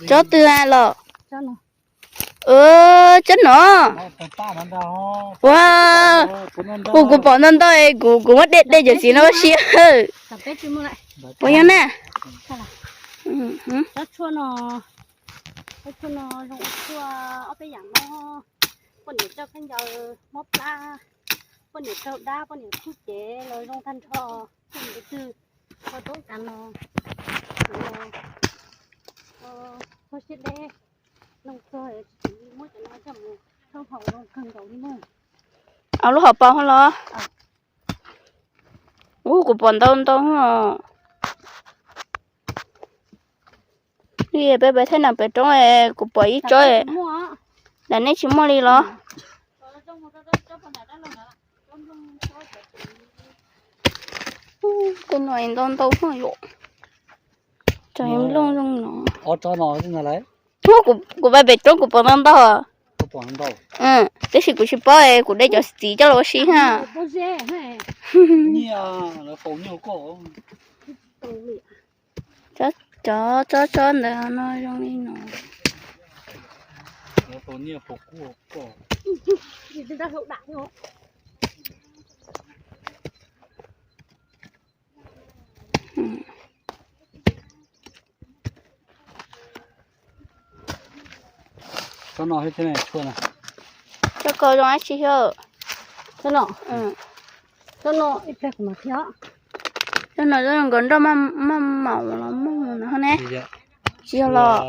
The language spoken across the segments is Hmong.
Tsob twg los? Tsob no. Ua, kuv pom ntau ntau es kuv, kuv muab de de cov txiv no ua si. Ua yog na. Tsob tshuaj no, tsob tshuaj no zoo ua tshuaj ob peb yam mob. Poj niam raug khaub ncaws mob plab, poj niam raug dab, poj niam khub cev los zoo tag nrho. Tshuaj tus twg ho toob kas no, ho siab deb, noog txog tsis muab cov no coj mus rhaub haus zoo kawg nkaus li na. Au lub hauv paus ho los. Ub, kuv pom ntau ntau os. Li peb pem thaij nram pem roob, kuv pom ib tsob, nram nej tsis muaj li los? Tej no ntau ntau yom. Tsob nplooj zoo no. Kuv pem pem roob kuv pom ntau ntau. Tab sis kuv tsis paub, kuv de cov txiv coj los ua si ha. Cov tsob tsob ntawd no zoo li no. Tsob ko zoo dab tsi thiab? Tsob no, tsob no nkawd nroj maj mam los muaj no ne. Tsis yog los?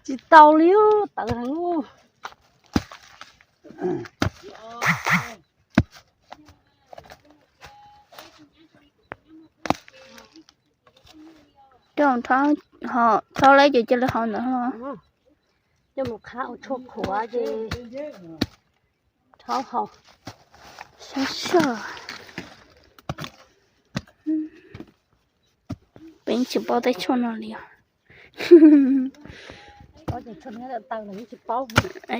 Tsis tau li, tawv heev. Coj, rhaub lawm ces cia li haus ntawd. Coj mus qhab ua tshuaj qhuav ces rhaub haus. Sab sab. Peb tsis paub tej tshuaj no li os.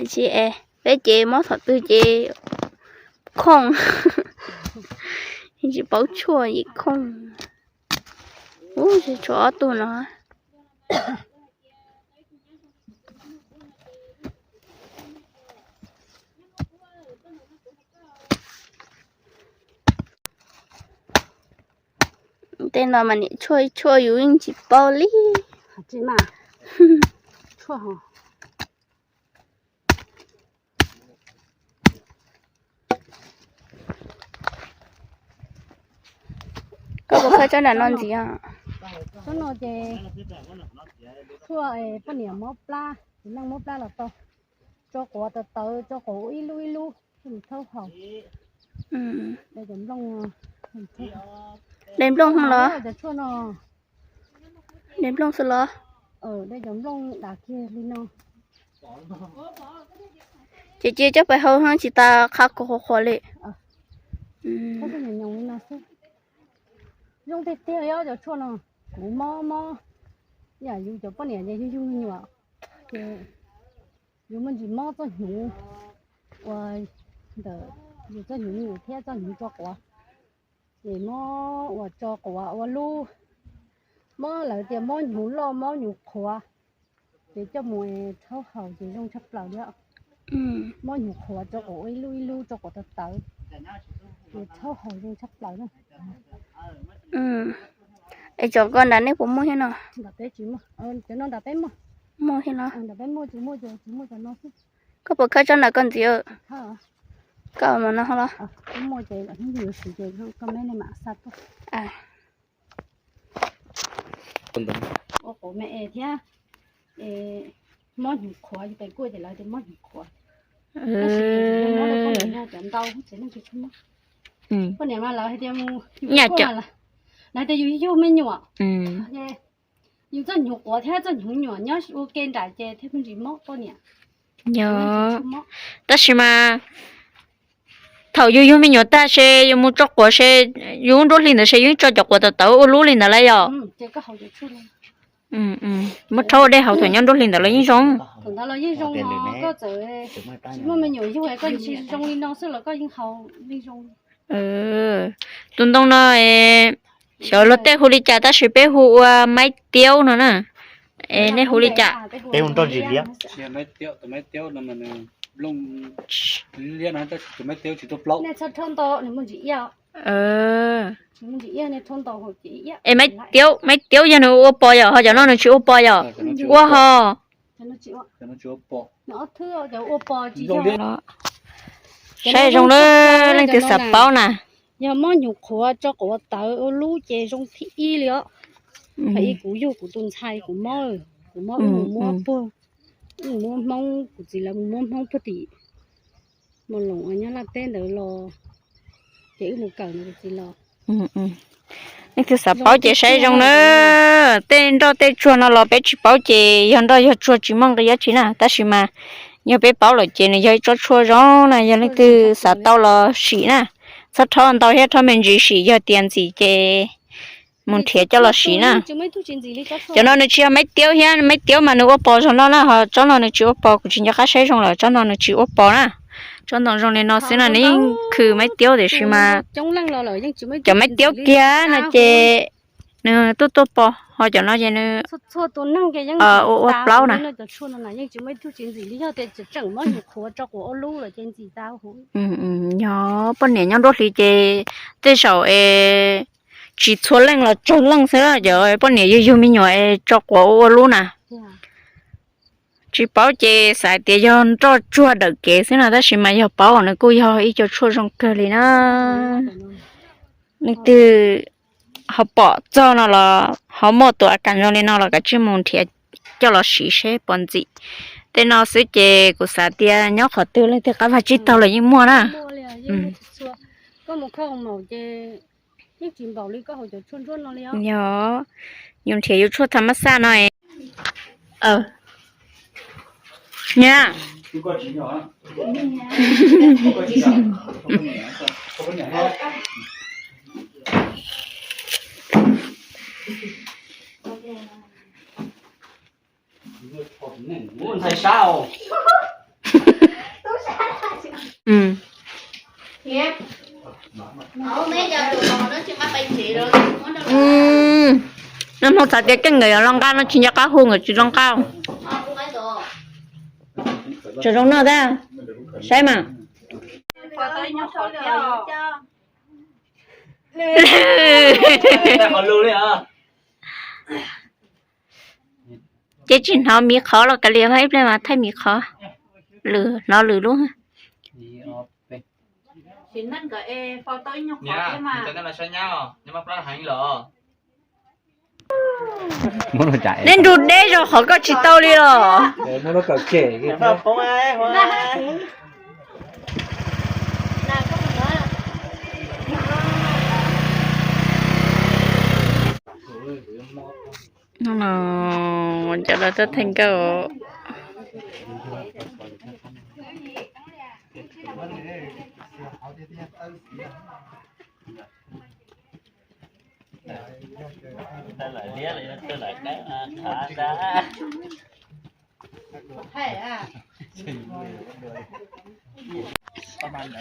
Tsis es, peb ces mob thaum twg ces khooj. Tsis paub tshuaj yim khooj. Ub, tshuav ob tug no. Tej no mas niam tshuaj tshuaj yus yeej tsis paub li. Koj puas khawb tsob nram no ntxiv os? Tsob no ces tshuaj poj niam mob plab, txiv neej mob plab los tau. Tso quav tawv tawv, tso quav ib lub ib lub, thaub haus. De nplooj los? De nplooj xwb los? Ces cia coj pais hau tsis tas qhab qhuav qhuav li. Zoo tiag tiag li cov tshuaj no. Kuv mob mob, yam yus cov poj niam ces yug yug me nyuam, ces yus muaj ntsis mob txoj hnyuv, ua ntawm yus txoj hnyuv me nyuam thiab txoj hnyuv tso quav, ces mob ua tso quav ua lub, mob lawv tias mob hnyuv loj mob hnyuv qhuav, ces coj mus rhaub haus ces zoo tshaj plaws li. Mob hnyuv qhuav tso quav ua ib lub ib lub tso quav tawv tawv, ces rhaub haus zoo tshaj plaws na. Es cov ko nram nej puas muaj thiab no? Cov no nram peb muaj. Muaj thiab no? Nram peb muaj, tsis muaj ces tsis muaj cov no xwb. Koj puas khawb tsob nram koj ntxiv? Koj mus no los? Ua quav me es thiab, mob hnyuv qhuav, yus pem kuj ces lawv tias mob hnyuv qhuav. Tab sis mob rau poj niam no cov ntau ces leej twg tsis mob. Poj niam mas lawv hais tias mus yus, lawv tias yus yug me nyuam, yus txoj hnyuv quav thiab txoj hnyuv me nyuam nyob ua ke nraim ces thiaj me ntsis mob poj niam. Tab sis mas thaum yus yug me nyuam tag se yus mus tso quav se, yus lub nruab hli ntawd se yus yeej tso cov quav tawv tawv ua lub li ntawd lawm yom? Muab rhaub ua dej haus thaum nyob nruab hlis ntawd los yeej zoo. Thaum ntawd los yeej zoo os, koj txawm tsis muaj me nyuam yug koj tsis zoo li no xwb los koj yeej haus yeej zoo. Tus ntoo no xyov luag tej hu li cas tab sis peb hu ua maib tiaub no na. Es nej hu li cas? Peb hu nroj ntsis liab. Es maib tiaub, maib tiaub yog nws ua pos yom, ho cov no nws tsis ua pos yom? Ua ho. Saib zoo na, leej twg xav paub na. Yog mob nyuv qhuav tso quav tawv ua lub ces zoo thib ib li os. Thaum ub kuv yug kuv tus ntxhais kuv mob, kuv mob wb mus muab puag, wb mus muab Hmoob, kuv txiv lawv mus muab Hmoob puag tim Mos Loos nyob Laj teb ntawd los, ces wb mus kawm no kuv txiv los. Leej twg xav paub ces saib zoo na. Tej nroj tej tsuag no los peb tsis paub ces yog nroj yog tsuag tsis muaj nqi dab tsi na, tab sis mas yog peb paub lawm ces nws yog ib tsob tshuaj zoo na, yog leej twg xav tau los sim na. Txhob rhaub ntau thiab rhaub me ntsis, sim yog tias ntxim ces mus nrhiav coj los sim na. Cov no nws tsis yog maib tiaub thiab, maib tiaub mas nws ua pos zog no na, ho tsob no nws tsis ua pos, kuv tsis nco qab saib zoo lawm, tsob no nws tsis ua pos na. Tsob ntoo zoo li no xwb no nws yeej khwv maib tiaub tiam sis mas cov maib tiaub kiag no ces nws tuaj tuaj pos, ho cov no ces nws ua ua plaub na. Yog poj niam nyob nruab hlis ces tej zaum es tsis txhua leej los tsawg leej xwb, cov poj niam yug yug me nyuam es tso quav ua ua lub na. Tsis paub ces xav tias yog nroj tsuag dawm kev xwb no, tab sis mas yog paub nws kuj yog ib co tshuaj zoo kawg li na. Leej twg ho pom txog no los ho muaj tus a kas zoo li no los kav tsij mus nrhiav coj los siv seb puas ntxim. Tej no xwb ces kuv xav tias nyob qhov twg leej twg qab vaj tsib taug los yeej muaj na. Yog yus nrhiav yus tshuaj tham mab xaj no. Niam, Nag hmo txhais tias keej nkawd yuav los nqa no tsis nco qab hu nkawd tsis zoo nqa. Tseem zoo noj tab, saib mas. Ces tsis hnov miv qhov los kav liam, ib pliag mas thaij miv qhov, lwm hnov lwm lub. Neb nrug deb zog qhov koj tsis tau li los. Cov lawv tuaj theej nkauj.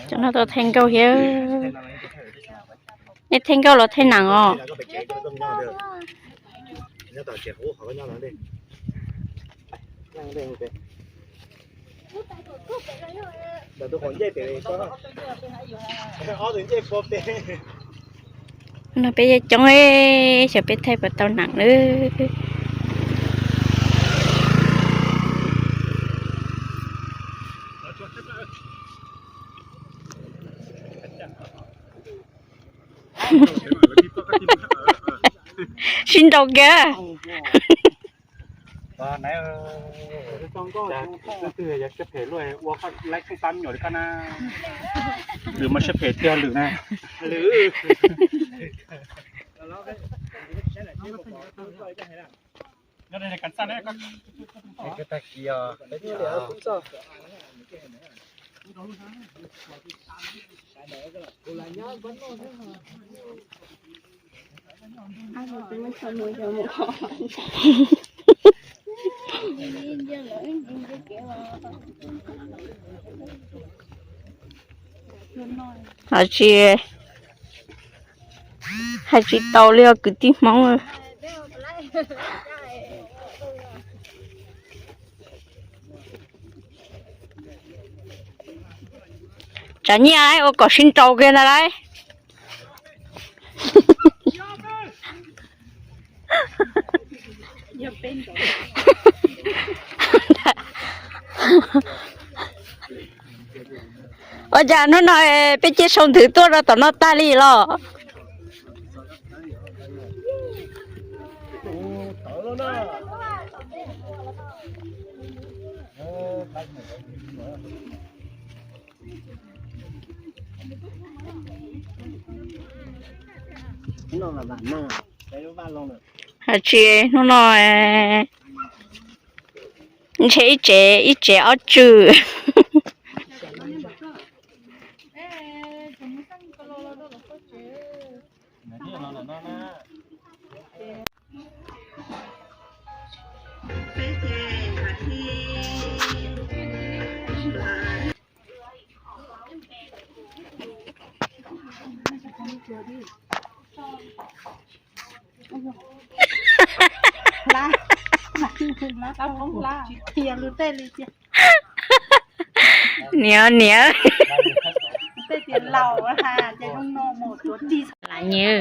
Cov no tuaj theej nkauj thiab. Nej theej nkauj los theej nees os? No peb coob, xyov peb thaij puas tau nees lawm. Sib nraus kiag. Lwm mas siab phem tiag lwm na. Hais tsis, hais tsis tau li os kwv tij Hmoob. Tsam nyiaj ua kom sib nraus kiag ntag lauj. Ua cas hnub no peb cia sau nthwv tuaj rau tom no tag li los? Hais tsis hnub no ntshe ib tsev ib tsev ob tswm. Niam niam. Lam nyuj.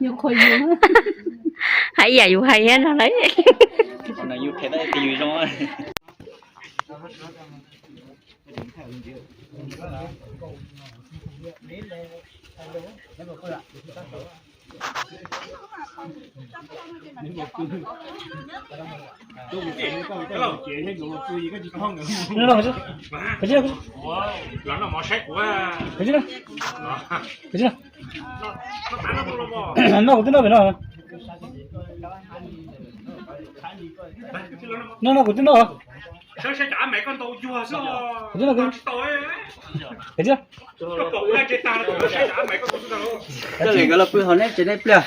Yus qhuas yus, hais ib yam yus hais thiab no lauj. Noj kuv twb noj pem no. Noj no kuv twb noj. Kuv twb noj. Nkawd los pw hauv neb tsev nej pliag.